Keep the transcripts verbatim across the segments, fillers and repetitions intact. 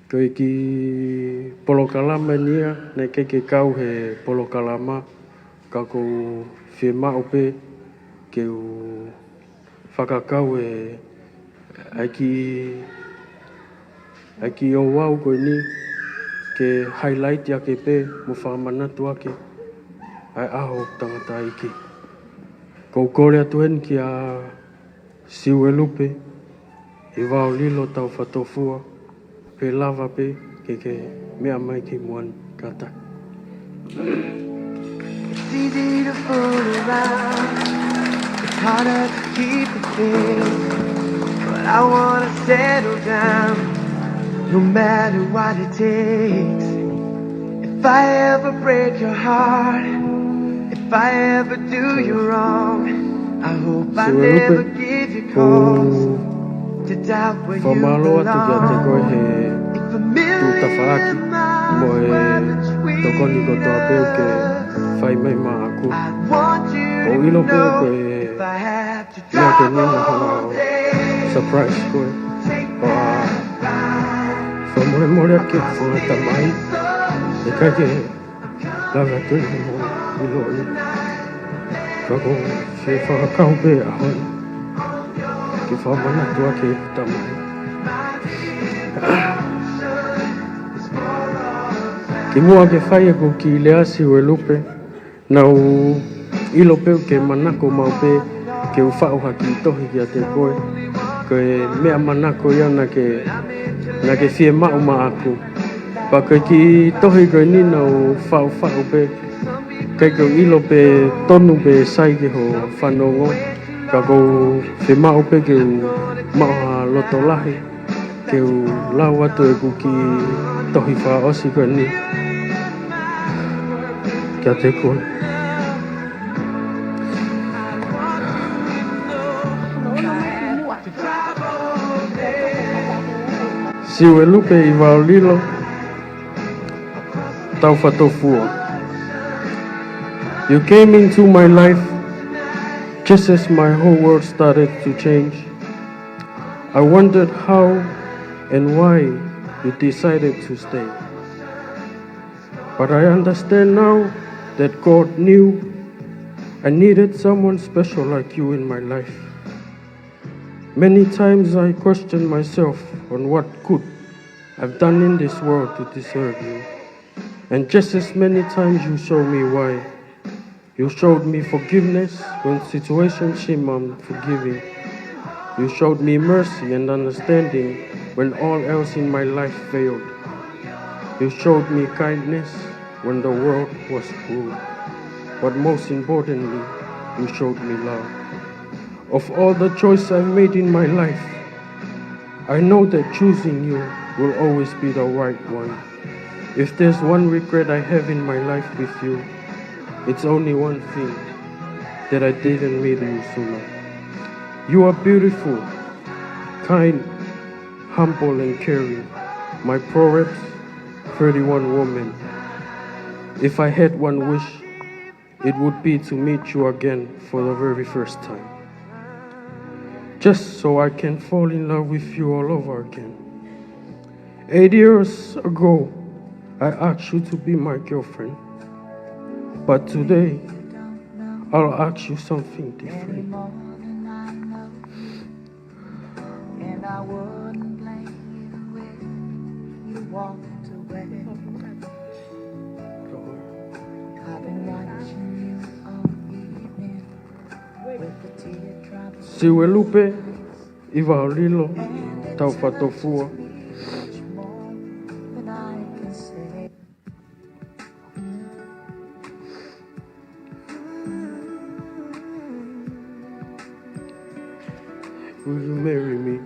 Ko e kiʻi polokalama eni ia, naʻe ʻikai ke kau he polokalama, ka ʻoku ou fiemaʻu pē ke u fakakau e, ʻa e kiʻi, ʻa e kiʻi ouau ko eni ke highlight ake pē mo fakamanatu ake ʻa e ʻaho tangataʻeiki. ʻOku ou kole atu eni kia Siuelupe ʻIvaolilo Taufatofua, pe lava pē ke ke meʻa mai ki muʻa ni kātaki. It's easy to fool around. It's harder to keep the faith. But I wanna settle down, no matter what it takes. If I ever break your heart, if I ever do you wrong, I hope I never give you cause to doubt where you belong. Fakamālō atu kiate koe he tuʻu tafaʻaki mo e tokoni kotoa pē ʻoku ke fai mai maʻaku. ʻOku ou ʻilo pē ko e meʻa ko eni naʻa ku surprise koe. ʻOku ou fakamolemole ʻaki e fanga tamai, ʻikai ke lava ke mo ʻilo ni. Ka ʻoku ou fie fakakau pē ʻa e ʻaho ni ke fakamanatu ʻaki e tamai. Kimuʻa ke fai ʻeku kiʻi lea, Siuelupe, naʻa ku ʻilo pē ʻoku ke manako maʻu pē ke u faʻu ha kiʻi tohi kiate koe. Ko e meʻa manako ia naʻa ke, naʻa ke fiemaʻu maʻaku. Pea ko e kiʻi tohi ko eni naʻa ku faʻufaʻu pē, ʻikai ke u ʻilo pe tonu pe sai ki ho fanongo, ka ʻoku ou fiemaʻu pē ke u maʻu ha loto lahi ke u lau atu ʻeku kiʻi tohi fakaʻosi ko eni kiate koe. Siuelupe ʻIvaolilo Taufatofua. You came into my life just as my whole world started to change. I wondered how and why you decided to stay. But I understand now that God knew I needed someone special like you in my life. Many times I questioned myself on what good I've done in this world to deserve you. And just as many times you showed me why. You showed me forgiveness when situations seemed unforgiving. You showed me mercy and understanding when all else in my life failed. You showed me kindness when the world was cruel. But most importantly, you showed me love. Of all the choices I've made in my life, I know that choosing you will always be the right one. If there's one regret I have in my life with you, it's only one thing, that I didn't meet you sooner. You are beautiful, kind, humble, and caring. My Proverbs thirty-one woman. If I had one wish, it would be to meet you again for the very first time, just so I can fall in love with you all over again. Eight years ago, I asked you to be my girlfriend, but today, I'll ask you something different. Siuelupe ʻIvaolilo Taufatofua. Will you marry me?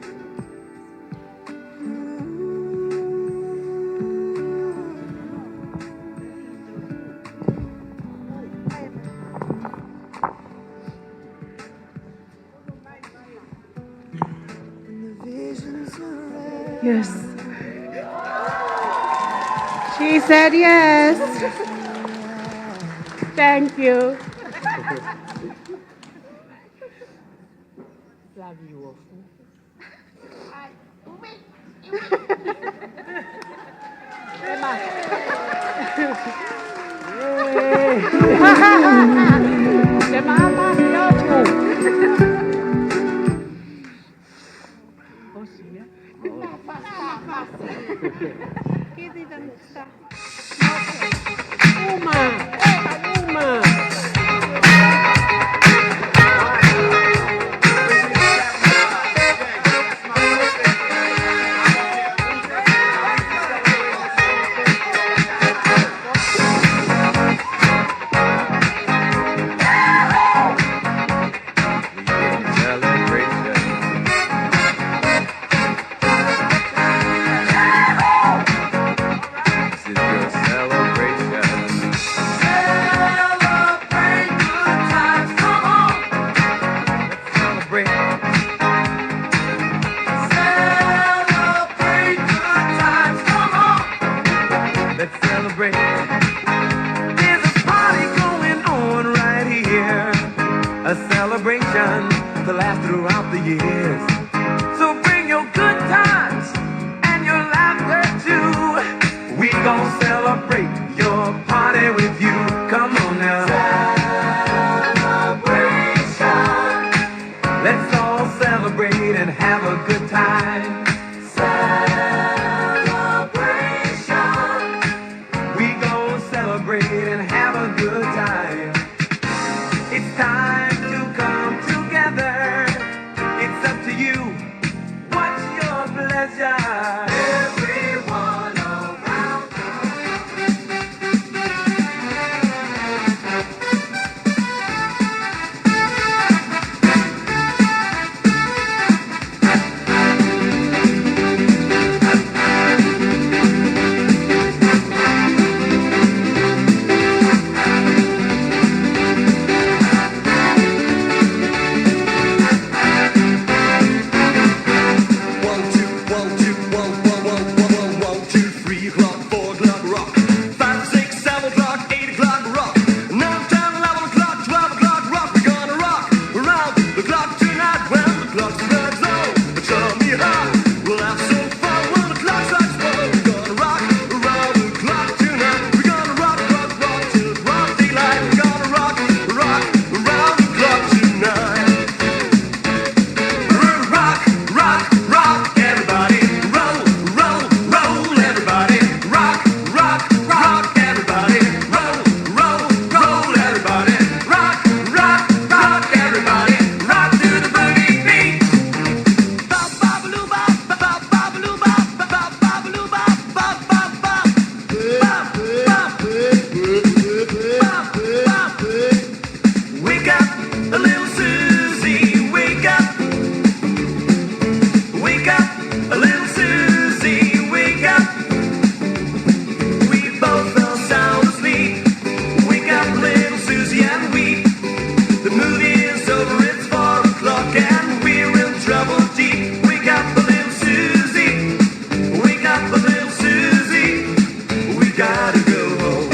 Yes. She said yes. Thank you. Love you, Wolfie. Te maama atu. Uma, uma. This is your celebration. Celebrate good times, come on. Let's celebrate. Celebrate good times, come on. Let's celebrate. There's a party going on right here. A celebration to last throughout the years. So bring your good times and your laughter too. We gon' celebrate your party with you. Come on now. Celebration. Let's all celebrate and have a good time. Celebration. We gon' celebrate and have a good time. It's time to come together. It's up to you. What's your pleasure? Everyone around. One, two, one, two, one, one, one, one, one, one, two, three o'clock, four o'clock, rock. Five, six, seven o'clock, eight o'clock, rock. Nine, ten, eleven o'clock, twelve o'clock, rock. We're gonna rock around the clock tonight. When the clock strikes on, the time we high. We'll have some fun when the clock strikes one. We're gonna rock around the clock tonight. We're gonna rock, rock, rock till broad daylight. We're gonna rock, rock around the clock tonight. Rock, rock, rock, everybody. Roll, roll, roll, everybody. Rock, rock, rock, everybody. Roll, roll, roll, everybody. Rock, rock, rock, everybody. Rock to the boogie beat. Ba, ba, ba, loo, ba, ba, ba, ba, ba, loo, ba, ba, ba, ba, ba, loo, ba, ba, ba, ba, ba, ba, ba, ba, ba, ba, ba. Wake up, a little Susie, wake up. Wake up, a little Susie, wake up. We both fell sound asleep. Wake up, little Susie, and weep. The movie is over, it's four o'clock, and we're in trouble deep. Wake up, a little Susie. Wake up, little Susie. We gotta go home.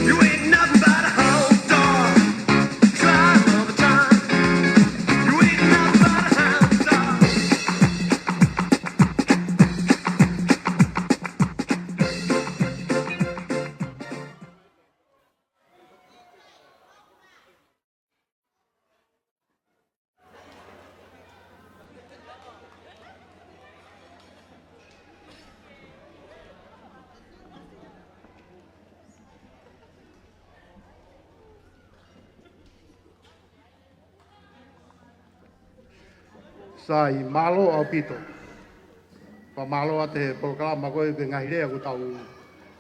You ain't nothing but a hound dog. Try another time. You ain't nothing but a hound dog. Sai, mālō ʻaupito. Fakamālō atu he polokalama ko ē ki he ngaahi lea kuo tau,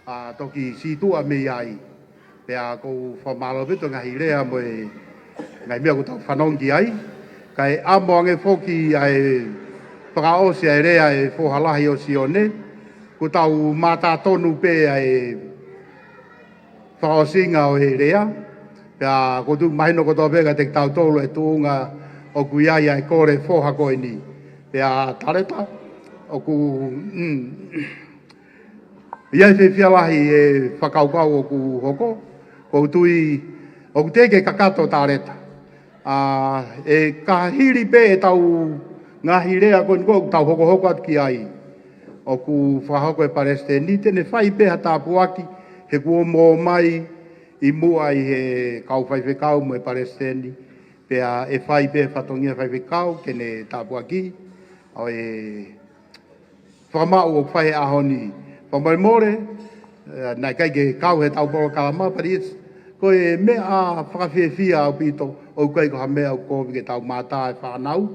ʻa, toki sītuʻa mei ai. Pea ʻoku ou fakamālō ʻaupito ngaahi lea mo e ngaahi meʻa kuo tau fanongo ki ai. Kae ʻamo ange foki ʻa e fakaʻosi ʻa e lea ʻa e Foha Lahi ʻo Sione. Kuo tau mātā tonu pē ʻa e fakaʻosinga ʻo e lea. Pea ʻoku ou tui ʻoku mahino kotoa pē kiate kitautolu e tuʻunga ʻoku ʻi ai ʻa e kole foha ko eni. Pea Taleta, ʻoku, mm, ʻi ai e fiefia lahi e fakakaukau ʻoku hoko, ʻoku ou tui, ʻoku teʻeki ke kakato Taleta. ʻA, ʻe ka hili pē ʻetau ngaahi lea ko eni ʻoku tau hokohoko atu ki ai, ʻoku fakahoko ʻe Palesiteni te ne fai pē ha tāpuaki he kuo mō mai ʻi muʻa ʻi he kau faifekau mo e Palesiteni, pea ʻe fai pē fatongia faifekau ke ne tāpuaki ʻa e fakamaʻu ʻoku fai he ʻaho ni. Fakamolemole, ʻe, naʻe ʻikai ke kau he ʻetau polokalama, but it's, ko e meʻa fakafiefia ʻaupito, ʻoku ʻikai ko ha meʻa ʻoku kovi ke tau mātā e fānau,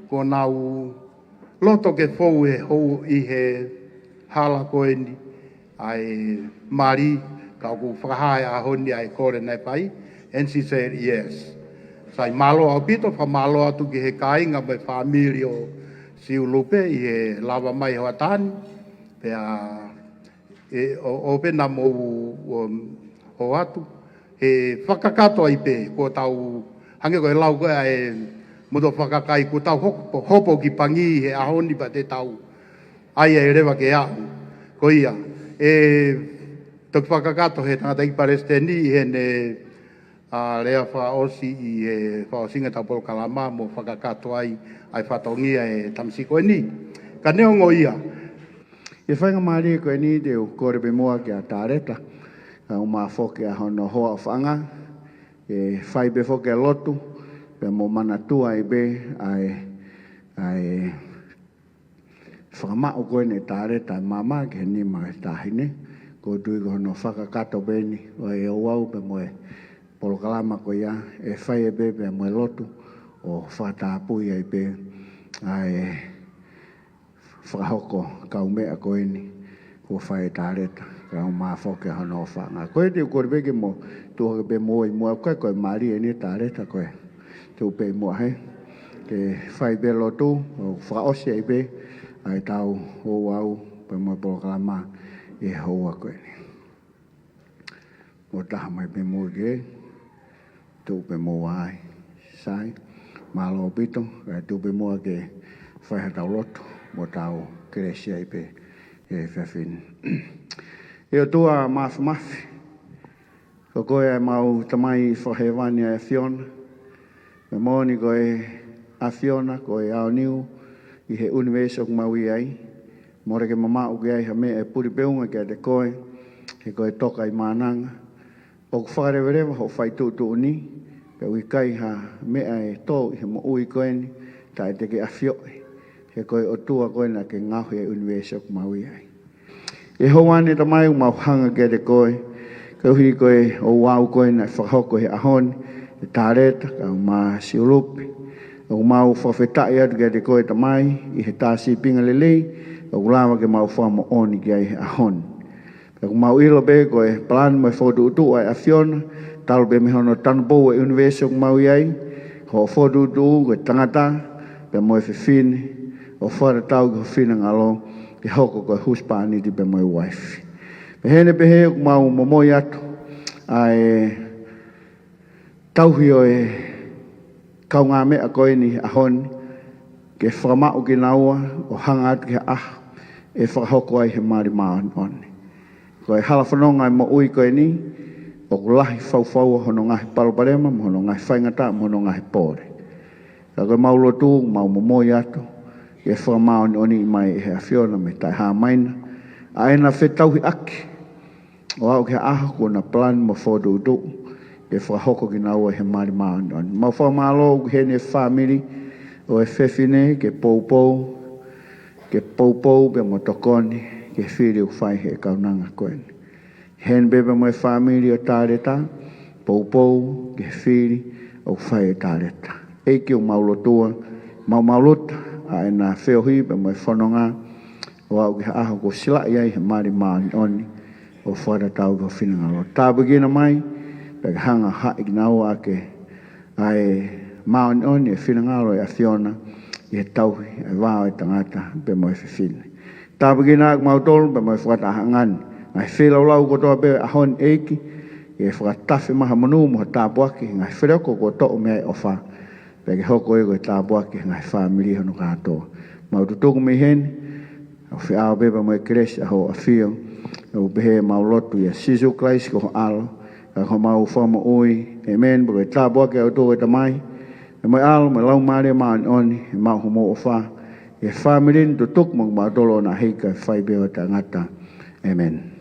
kuo nau loto ke fou he hou ʻi he hala ko eni, ʻa e mali, ka ʻoku fakahā he ʻaho ni ʻa e kole naʻe fai, and she said yes. Sai mālō ʻaupito, fakamālō atu ki he kāinga mo e fāmili ʻo Siulupe ʻi he lava mai hoʻatā ni, pea ʻe, ʻo, ʻo pena mo u, u, ʻo atu, he fakakakato ai pē, kuo tau hangē ko e lau ko ē ʻa e motuʻa fakakakai, kuo tau hopo, hopo ki Pangi he ʻaho ni pea te tau ʻai ai leva ke aʻu. Ko ia, ʻe toki fakakakato he tangataʻeiki Palesiteni ʻi heʻene, ʻa, lea fakaʻosi ʻi he fakaʻosinga ʻetau polokalama mo fakakakato ai ʻa e fatongia e tamasiʻi ko eni. Ka neongo ia, ʻi he faingamālie ko eni te u kole pē muʻa kia Taleta, kae ʻumaʻā foki ʻa hono hoa ʻofaʻanga, ke fai pē foki ʻa e lotu, pea mo manatua ai pē ʻa e, ʻa e fakamaʻu ko eni ʻe Taleta ʻa e maama ki he nima ʻo e taʻahine, ʻoku ou tui ko hono fakakakato pē eni ʻo e ouau pea mo e polokalama ko ia, ʻe fai ai pē pea mo e lotu ʻo fakatapui ai pē ʻa e fakahoko kaumeʻa ko eni kuo fai ʻe Taleta, kae ʻumaʻā foki ʻa hono ʻofaʻanga. Ko ia te u kole pē ke mo tuʻu hake pē mo ʻi muʻa, ʻoku ʻikai ko e mali eni ʻa Taleta, ko e tuʻu pē ʻi muʻa he ke fai pē lotu ʻo fakaʻosi ai pē ʻa ʻetau ouau pea mo e polokalama ʻi he houa ko eni. Mo taha mai pē muʻa ke tuʻu pē muʻa ai. Sai, mālō ʻaupito, kae tuʻu pē muʻa ke fai haʻatau lotu mo tau kelesi ai pē he efiafi ni. ʻE ʻOtua Māfimafi, ko koe ʻa ʻemau Tamai Fakahēvani ʻa e ʻAfiona, pea moʻoni ko e ʻAfiona, ko e aoniu ʻi he ʻunivēsi ʻoku mau ʻi ai, mole ke mamaʻo ki ai ha meʻa ʻe puli pe unga kiate koe, he ko e toka ʻi mānanga. ʻOku fakaleveleva hoʻo fai tuʻutuʻuni, pea ʻoku ʻikai ha meʻa ʻe tō ʻi he moʻui ko eni, taʻe te ke ʻafioʻi, he ko e ʻOtua koe naʻa ke ngaohi e ʻunivēsi ʻoku mau ʻi ai. ʻI he houa ni Tamai ʻoku mau hanga kiate koe, koeʻuhi ko e ouau ko ē naʻe fakahoko he ʻaho ni, ʻe Taleta, kae ʻumaʻā Siulupe. ʻOku mau fakafetaʻi atu kiate koe Tamai, ʻi he tā sīpinga lelei, ʻoku lava ke mau fakamoʻoni ki ai he ʻaho ni. Pea ʻoku mau ʻilo pē ko e palani mo e fokotuʻutuʻu ʻa e ʻAfiona, talu pē mei hono tanupou e ʻunivēsi ʻoku mau ʻi ai, hoʻo fokotuʻutuʻu ko e tangata, pea mo e fefine, ʻo fakatatau ki ho finangalo, ke hoko ko e husepāniti pea mo e uaifi. Pea heni pē he ʻoku mau momoi atu ʻa e tauhi ʻo e kaungāmeʻa ko eni he ʻaho ni, ke fakamaʻu kinaua ʻo hanga atu ki he ʻaho ʻe fakahoko ai he mali māʻoniʻoni. Ko e hala fononga e moʻui ko eni, ʻoku lahi faufaua hono ngaahi palopalema, mo hono ngaahi faingataʻa, mo hono ngaahi pole. Ka ko ʻemau lotu, mau momoi atu, ke fakamāʻoniʻoniʻi mai ʻe he ʻAfiona mei taʻehāmaina ʻa ʻena fetauhiʻaki, ʻo aʻu ki he ʻaho kuo na palani mo fokotuʻutuʻu, ke fakahoko kinaua he mali māʻoniʻoni. Mau fakamālō ki heʻene fāmili ʻo e fefine, ke poupou, ke poupou pea mo tokoni ki he fili ʻoku fai he kaunanga ko eni. Heni pē pea mo e fāmili ʻo Taleta, poupou ki he fili ʻoku fai ʻe Taleta. ʻEiki ʻoku mau lotua, mau maluʻi atu ʻa ʻena feohi pea mo e fononga, ʻo aʻu ki he ʻaho kuo silaʻi ai he mali māʻoniʻoni, ʻo fakatatau ki ho finangalo. Tāpuekina mai, pea ke hanga ʻo haʻi kinaua ʻaki ʻa e māʻoniʻoni e finangalo e ʻAfiona, ʻi he tauhi e vā ʻo e tangata pea mo e fefine. Tāpuekina ʻaki kimautolu pea mo e fakatahaʻanga ni, ngaahi feilaulau kotoa pē ʻaho ni ʻEiki, ke fakatafe mai ha monū mo ha tāpuaki, ngaahi feleoko kuo toʻo mei ai ʻofa, pea ke hoko ia ko e tāpuaki ki he ngaahi fāmili hono kātoa. Mau tutuku mei heni, ʻo feʻao pē pea mo e kelesi ʻa hoʻo ʻAfio, ʻo pehē ʻemau lotu ʻia Sīsū Kalaisi ko ho ʻAlo, ka ko homau Fakamoʻui, ʻēmeni. Pea ko e tāpuaki ʻa e ʻOtua ko e Tamai, Pea mo e ʻAlo, mo e Laumālie Māʻoniʻoni, ʻe maʻu homou ʻofa ʻi he fāmili ni, tutuku mo kimautolu ʻo na hei ka fai pē ʻo taʻengata. ʻĒmeni.